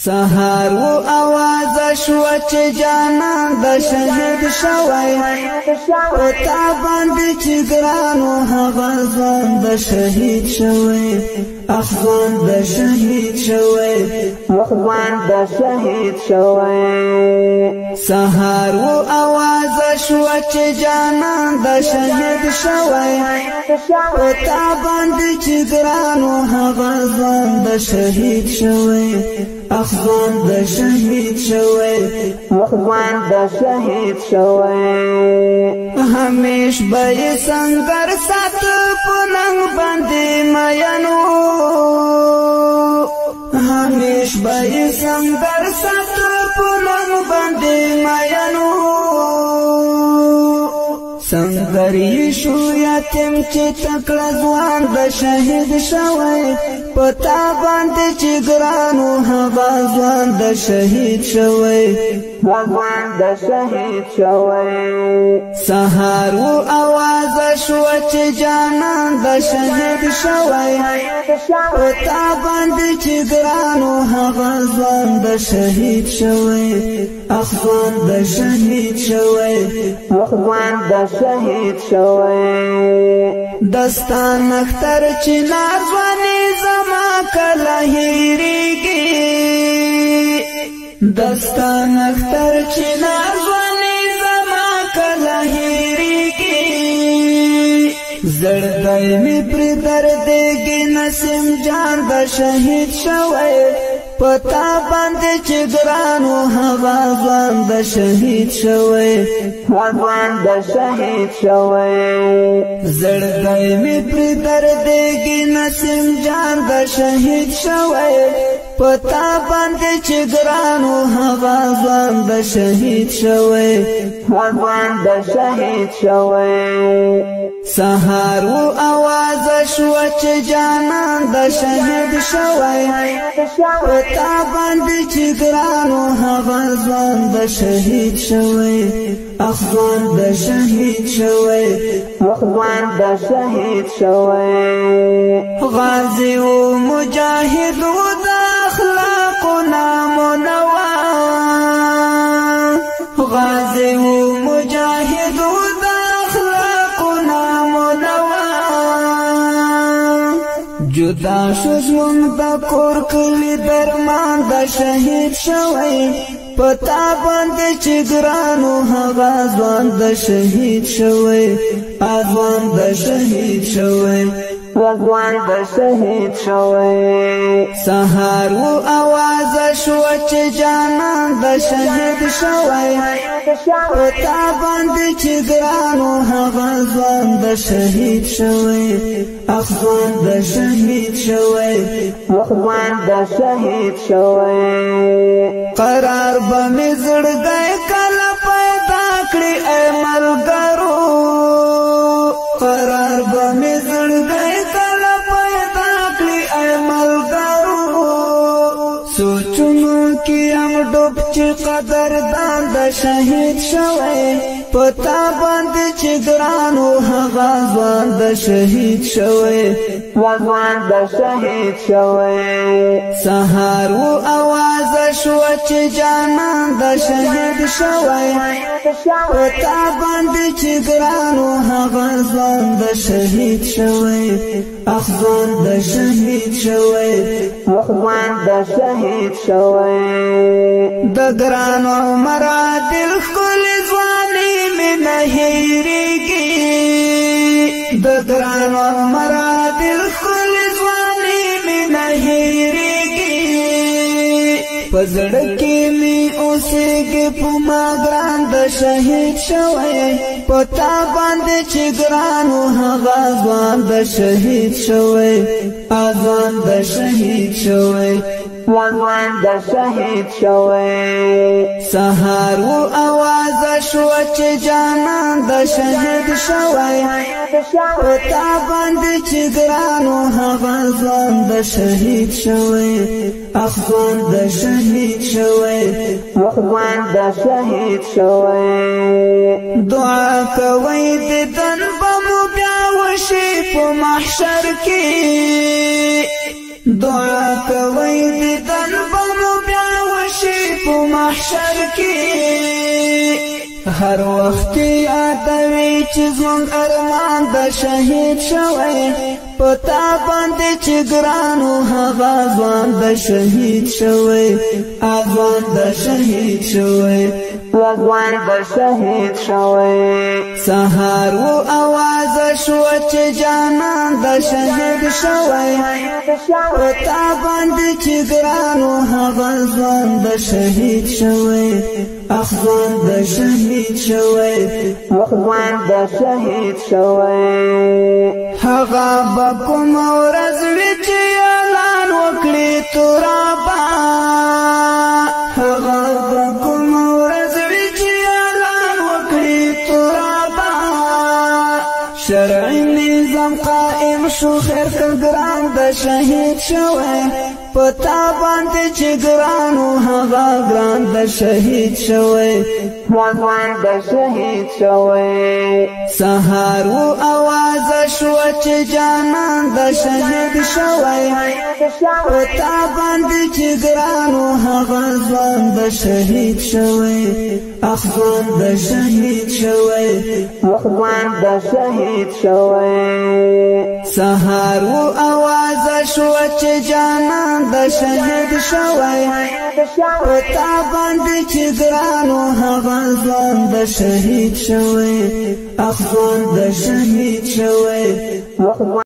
سهار و اواز شو چې جانان د شهید شوی، په تا باندې چې ګرانو هغه ځوان د شهید شوی، اخ ځوان د شهید شوی، ځوان د شهید شوی. سهار و اواز شو چې جانان د شهید شوی، په تا باندې چې ګرانو هغه ځوان د شهید شوی، اخ ځوان د شهید شوی، ځوان د شهید شوی. همیش به یې سنګر سات په ننګ باندې مینو، همیش به یې سنګر سات په ننګ باندې مینو. سنګر یې شو یتیم چې تکړه ځوان د شهید شوی، په تا باندې چې ګرانو هغه ځوان د شهید شوی، ځوان د شهید شوی. سهار و اواز شو چې جانان د شهید شوی، په تا باندې چې ګرانو هغه ځوان د شهید شوی، اخ ځوان د شهید شوی، ځوان د شهید شوی. دستان اختر چې ناځواني زما کله هېرېږي، دستان اختر چې ناځواني زما کله هېرېږي، زړګی مې پرې دردېږي نسیم جان د شهید شوی، په تا باندې چې ګرانو هغه ځوان د شهید شوی، ځوان د شهید شوی. زړګی مې پرې دردېږي نسیم جان د شهید شوی، په تا باندې چې ګرانو هغه ځوان د شهید شوی، ځوان د شهید شوی. سهار و اواز شو چې جانان د شهید شوی، په تا باندې چې ګرانو هغه ځوان د شهید شوی، اخ ځوان د شهید شوی، ځوان د شهید شوی. غازي و مجاهد و د اخلاقو نامونه وه، غازي و مجاهد و د اخلاقو نامونه وه. جدا شو زموږ د کور کلي درمان د شهید شوی، په تا باندې چې ګرانو هغه ځوان د شهید شوی، ځوان د شهید شوی، ځوان د شهید شوی. سهار و اواز شو چې جانان د شهید شوی، په تا باندې چې ګرانو هغه ځوان د شهید شوی، اخ ځوان د شهید شوی، ځوان د شهید شوی. قرار به مې زړګی کله پیدا کړي ای ملګرو، قرار به مې زړګی کله پیدا کړي ای ملګرو. سوچونو کې هم ډوب چې قدردان د شهید شوی، په تا باندې چې ګرانو هغه ځوان د شهید شوی، ځوان د شهید شوی. سهار و اواز شو چې جانان د شهید شوی، په تا باندې چې ګرانو هغه ځوان د شهید شوی، اخ ځوان د شهید شوی، ځوان د شهید شوی. د ګران عمر عادل ښکلې ځواني مې نه هېرېږي، د ګران عمر عادل ښکلې ځواني مې نه هېرېږي، په زړه کې مې اوسېږي په ما ګران د شهید شوی، په تا باندې چې ګرانو هغه ځوان د شهید شوی، ځوان د شهید شوی، ځوان د شهید شوی. سهار و اواز شو چې جانان د شهید شوی، په تا باندې چې ګرانو هغه ځوان د شهید شوی، اخ ځوان د شهید شوی، ځوان د شهید شوی. دعا کوئ دیدن به مو بیا وشي په محشر کې، دعا کوئ دیدن به مو بیا محشر کې هر وخت یادوي چې زموږ ارمان د شهید شوی. پتا باندې چې ګرانو هغه ځوان د شهید شوی، ځوان د شهید شوی، ځوان د شهید شوی. سهار و اواز شو چې جانان د شهید شوی. پتا باندې چې ګرانو هغه ځوان د شهید شوی، ځوان د شهید شوی، ځوان د شهید شوی. هغه به کوم ورځ وي چې اعلان وکړي ترابا، هغه به کوم ورځ وي چې اعلان وکړي ترابا. شرعي نظام قائم شو، خیر که ګران د شهید شوی. پتا باندې چې ګرانو هغه ګران د شهید شوی، ځوان د شهید شوی. سهار و اواز شو چې جانان د شهید شوی. پتا باندې چې ګرانو هغه ځوان د شهید شوی، ځوان د شهید شوی، ځوان د شهید شوی. سهار و اواز شو چې جانان د شهید شوی. پتا باندې چې ګرانو هغه ځوان د شهید شوی، ځوان د شهید شوی.